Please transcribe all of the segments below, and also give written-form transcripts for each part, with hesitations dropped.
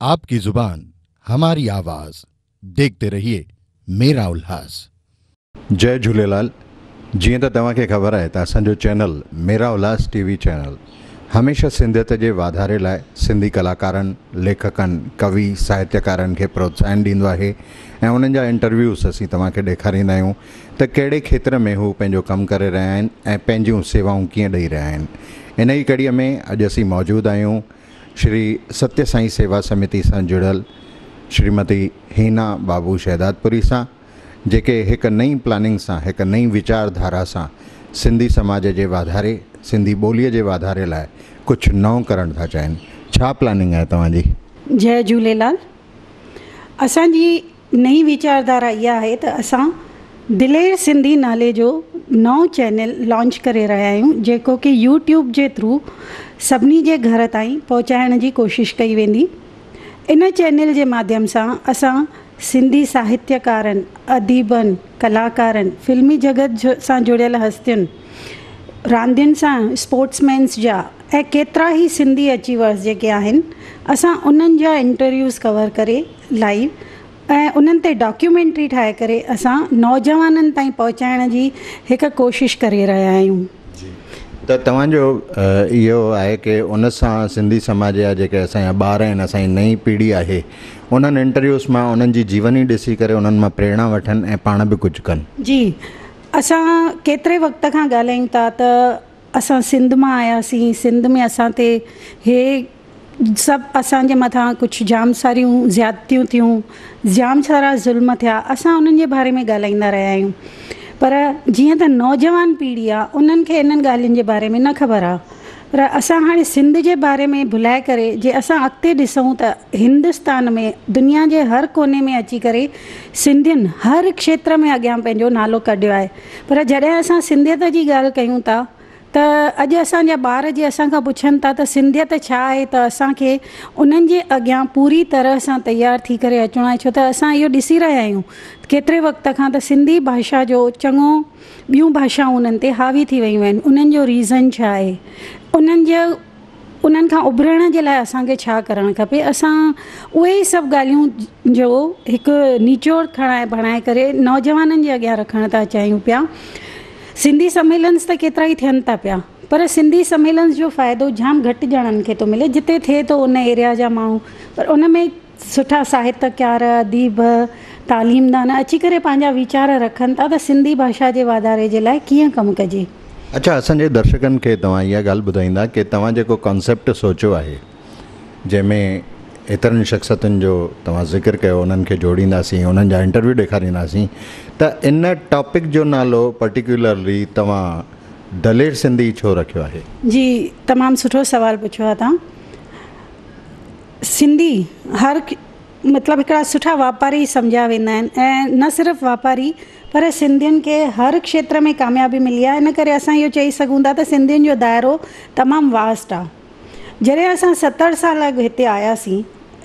आपकी जुबान हमारी आवाज़, देखते रहिए मेरा उल्हास। जय झूलेलाल। जीअं त तव्हांखे ख़बर आहे त असांजो चैनल मेरा उल्हास टीवी चैनल हमेशह सिंधियत जे वाधारे लाइ सिंधी कलाकारनि, लेखकनि, कवि, साहित्यकारनि खे प्रोत्साहन ॾींदो आहे ऐं उन्हनि जा इंटरव्यूज़ असीं तव्हांखे ॾेखारींदा आहियूं त कहिड़े क्षेत्र में हू पंहिंजो कमु करे रहिया आहिनि ऐं पंहिंजियूं सेवाऊं कीअं ॾेई रहिया आहिनि। इन ई कड़ीअ में अॼु असीं मौजूदु आहियूं श्री सत्य साईं सेवा समिति सां जुड़ियल श्रीमती हीना बाबू शहदादपुरी सां, जेके हिकु नई प्लानिंग सां, हिकु नई विचारधारा सां सिंधी समाज जे वाधारे, सिंधी ॿोलीअ जे वाधारे लाइ कुझु नओं करणु था चाहिनि। छा प्लानिंग आहे तव्हांजी? जय झूलेलाल। असांजी नई विचारधारा इहा आहे त असां दिलेर सिंधी नाले जो नओं चैनल लॉन्च करे रहिया आहियूं, जेको की यूट्यूब जे थ्रू सभिनी जे घर ताईं पहुचाइण जी कोशिशि कई वेंदी। इन चैनल जे माध्यम सां असां सिंधी साहित्यकारनि, अदीबनि, कलाकारनि, फ़िल्मी जगत सां जुड़ियल हस्तियुनि, रांदियुनि सां स्पोर्ट्समैन्स जा ऐं केतिरा ई सिंधी अचीवर्स जेके आहिनि, असां उन्हनि जा इंटरव्यूज़ कवर करे लाइव ऐं उन्हनि ते डॉक्यूमेंट्री ठाहे करे असां नौजवाननि ताईं पहुचाइण जी हिकु कोशिशि करे रहिया आहियूं। त तव्हांजो इहो आहे की उन सां सिंधी समाज जा जेके असांजा ॿार आहिनि, असांजी नई पीढ़ी आहे, उन्हनि इंटरव्यूज़ मां उन्हनि जी जीवनी ॾिसी करे उन्हनि मां प्रेरणा वठनि ऐं पाण बि कुझु कनि। जी, असां केतिरे वक़्त खां ॻाल्हायूं था त असां सिंध मां आयासीं, सिंध में असां ते हे सभु असांजे मथां कुझु जाम सारियूं ज़्यादतियूं थियूं, जाम सारा ज़ुल्म थिया, असां उन्हनि जे बारे में ॻाल्हाईंदा रहिया आहियूं। पर जीअं त नौजवान पीढ़ी आहे, उन्हनि खे इन्हनि ॻाल्हियुनि जे बारे में न ख़बर आहे। पर असां हाणे सिंध जे बारे में भुलाए करे जे असां अॻिते ॾिसूं त हिंदुस्तान में दुनिया जे हर कोने में अची करे सिंधियुनि हर क्षेत्र में अॻियां पंहिंजो नालो कढियो आहे। पर जॾहिं असां सिंधियत जी ॻाल्हि कयूं था त अॼु असांजा ॿार जे असांखां पुछनि था त सिंधियत छा आहे, त असांखे उन्हनि जे अॻियां पूरी तरह सां तयारु थी करे अचिणो आहे। छो त असां इहो ॾिसी रहिया आहियूं केतिरे वक़्त खां त सिंधी भाषा जो चङो ॿियूं भाषाऊं उन्हनि ते हावी थी वयूं आहिनि। उन्हनि जो रीज़न छा आहे, उन्हनि खां उभरण जे लाइ असांखे छा करणु खपे, असां उहे ई सभु ॻाल्हियूं जो हिकु निचोड़ खणाए बणाए करे नौजवाननि जे अॻियां रखणु था चाहियूं पिया। सिंधी सम्मेलन्स त केतिरा ई थियनि था पिया, पर सिंधी सम्मेलन्स जो फ़ाइदो जाम घटि ॼणनि खे थो मिले, जिते थिए थो उन एरिया जा माण्हू, पर उन में सुठा साहित्यकार, अदीब, तालीमदान अची करे पंहिंजा वीचार रखनि था त सिंधी भाषा जे वाधारे जे लाइ कीअं कमु कजे। अच्छा, असांजे दर्शकनि खे तव्हां इहा ॻाल्हि ॿुधाईंदा की तव्हां जेको कॉन्सेप्ट सोचियो आहे, जंहिंमें एतिरनि शख़्सियतुनि जो तव्हां ज़िक्र कयो, उन्हनि खे जोड़ींदासीं, उन्हनि जा इंटरव्यू ॾेखारींदासीं, त इन टॉपिक जो नालो पर्टिकुलरली तव्हां दलेर सिंधी छो रखियो आहे? जी, तमामु सुठो सवालु पुछियो आहे तव्हां। सिंधी हर मतिलबु हिकिड़ा सुठा वापारी सम्झा वेंदा आहिनि ऐं न सिर्फ़ु वापारी पर सिंधियुनि खे हर क्षेत्र में कामयाबी मिली आहे। इन करे असां इहो चई सघूं था त सिंधियुनि जो दायरो तमामु वास्ट आहे। जॾहिं असां 70 साल अॻु हिते आयासीं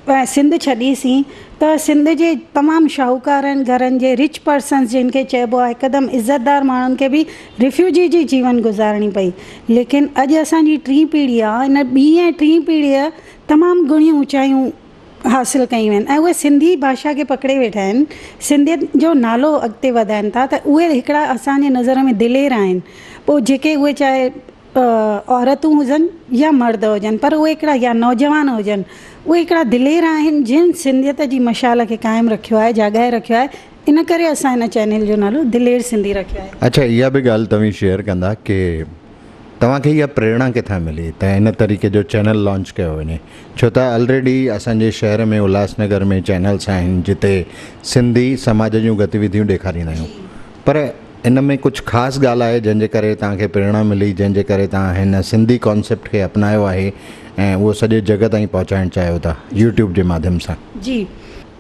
ऐं सिंध छॾीसीं त सिंध जे तमामु शाहूकारनि घरनि जे रिच पर्सन्स जिन खे चइबो आहे, हिकदमि इज़तदार माण्हुनि खे बि रिफ्यूजी जी जीवन गुज़ारणी पई। लेकिन अॼु असांजी टीं पीढ़ी आहे, इन ॿी ऐं टीं पीढ़ीअ तमामु घणियूं ऊंचाइयूं हासिल कयूं आहिनि ऐं उहे सिंधी भाषा खे पकड़े वेठा आहिनि, सिंधियत जो नालो अॻिते वधाइनि था। त उहे हिकिड़ा असांजे नज़र में दिलेर आहिनि। पोइ जेके उहे चाहे औरतूं हुजनि या मर्द हुजनि, पर उहे हिकिड़ा या नौजवान हुजनि, उहे हिकिड़ा दिलेर आहिनि जिन सिंधियत जी मशाल खे क़ाइमु रखियो आहे, जाॻाए रखियो आहे। इन करे असां हिन चैनल जो नालो दिलेर सिंधी रखियो आहे। अच्छा, इहा बि ॻाल्हि तव्हीं शेयर कंदा की तव्हांखे इहा प्रेरणा किथां मिली त इन तरीक़े जो चैनल लॉन्च कयो वञे? छो त ऑलरेडी असांजे शहर में उल्हासनगर में चैनल्स आहिनि जिते सिंधी समाज जूं गतिविधियूं ॾेखारींदा आहियूं, पर इन में कुझु ख़ासि ॻाल्हि आहे जंहिंजे करे तव्हांखे प्रेरणा मिली, जंहिंजे करे तव्हां हिन सिंधी कॉन्सेप्ट खे अपनायो आहे ऐं उहो सॼे जॻह ताईं पहुचाइणु चाहियो था यूट्यूब जे माध्यम सां? जी,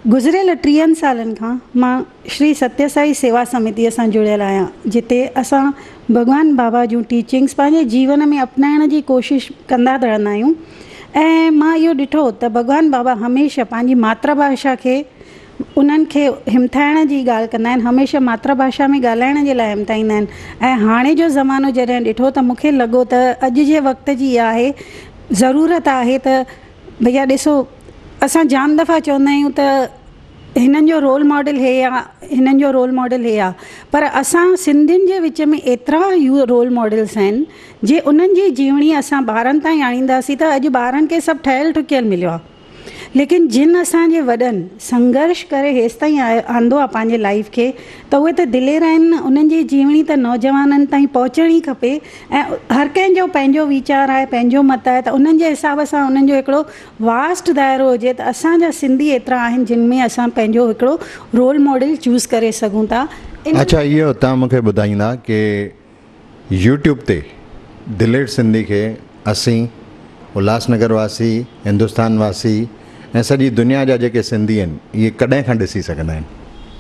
गुज़िरियल 30 सालनि खां मां श्री सत्य साई सेवा समितीअ सां जुड़ियल आहियां, जिते असां भॻवान बाबा जूं टीचिंग्स पंहिंजे जीवन में अपनाइण जी कोशिशि कंदा रहंदा आहियूं। ऐं मां इहो ॾिठो त भॻवान बाबा हमेशह पंहिंजी मातृभाषा खे उन्हनि खे हिमथाइण जी ॻाल्हि कंदा आहिनि, हमेशह मातृभाषा में ॻाल्हाइण जे लाइ हिमथाईंदा आहिनि। ऐं हाणे जो ज़मानो जॾहिं ॾिठो त मूंखे लॻो त अॼु जे वक़्त जी इहा आहे ज़रूरत आहे त भैया ॾिसो اسان جام دفعا چوندا آهيون ته هنن جو رول ماڊل هي آ هنن جو رول ماڊل هي آ پر اسان سنڌين جي وچ ۾ ايترا رول ماڊلس آهن جي انهن جي جيوڻي اسان ٻارن تائين آڻينداسين ته اڄ ٻارن کي سڀ ٺهيل ٺڪيل مليو آ ليڪن جن اسان جي وڏن سنگهرش ڪري هيستائين آندو آ پنهنجي لائيف کي ته اهي ته دلير آهن نه انهن جي جيوڻي ته نوجوانن تائين پهچڻ ئي کپي ۽ هر ڪنهن جو پنهنجو ويچار آهي پنهنجو مت آهي ته انهن جي حساب سان انهن جو هڪڙو واسٽ دائرو هجي ته اسان جا سنڌي ايترا آهن جن ۾ اسان پنهنجو هڪڙو رول ماڊل چوز ڪري سگهون ٿا ان اڇا اهو توهان مون کي ٻڌائيندا ڪي يوٽيوب تي دلير سنڌي کي اسين الهاس نگر واسي، هندستان واسي ۽ سڄي دنيا جا جيڪي سنڌي آهن اهي ڪڏهن کان ڏسي سگهندا آهن؟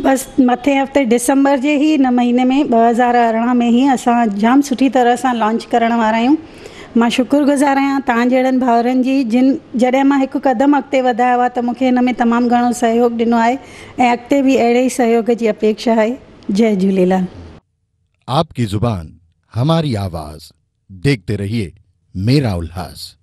بس مٿين هفتي ڊسمبر جي ئي هن مهيني ۾ 2018 ۾ ئي اسان جام سٺي طرح سان لانچ ڪرڻ وارا آهيون. مان شڪر گذار آهيان توهان جهڙن ڀائرن جي جن جڏهن مان هڪ قدم اڳتي وڌايو آهي ته مون کي هن ۾ تمام گهڻو سهيوگ ڏنو آهي ۽ اڳتي به اهڙي ئي سهيوگ جي اپيڪشا آهي. جئي جهوليلال. آپ ڪي زبان هماري آواز ديکتي رهيي ميرا الهاس.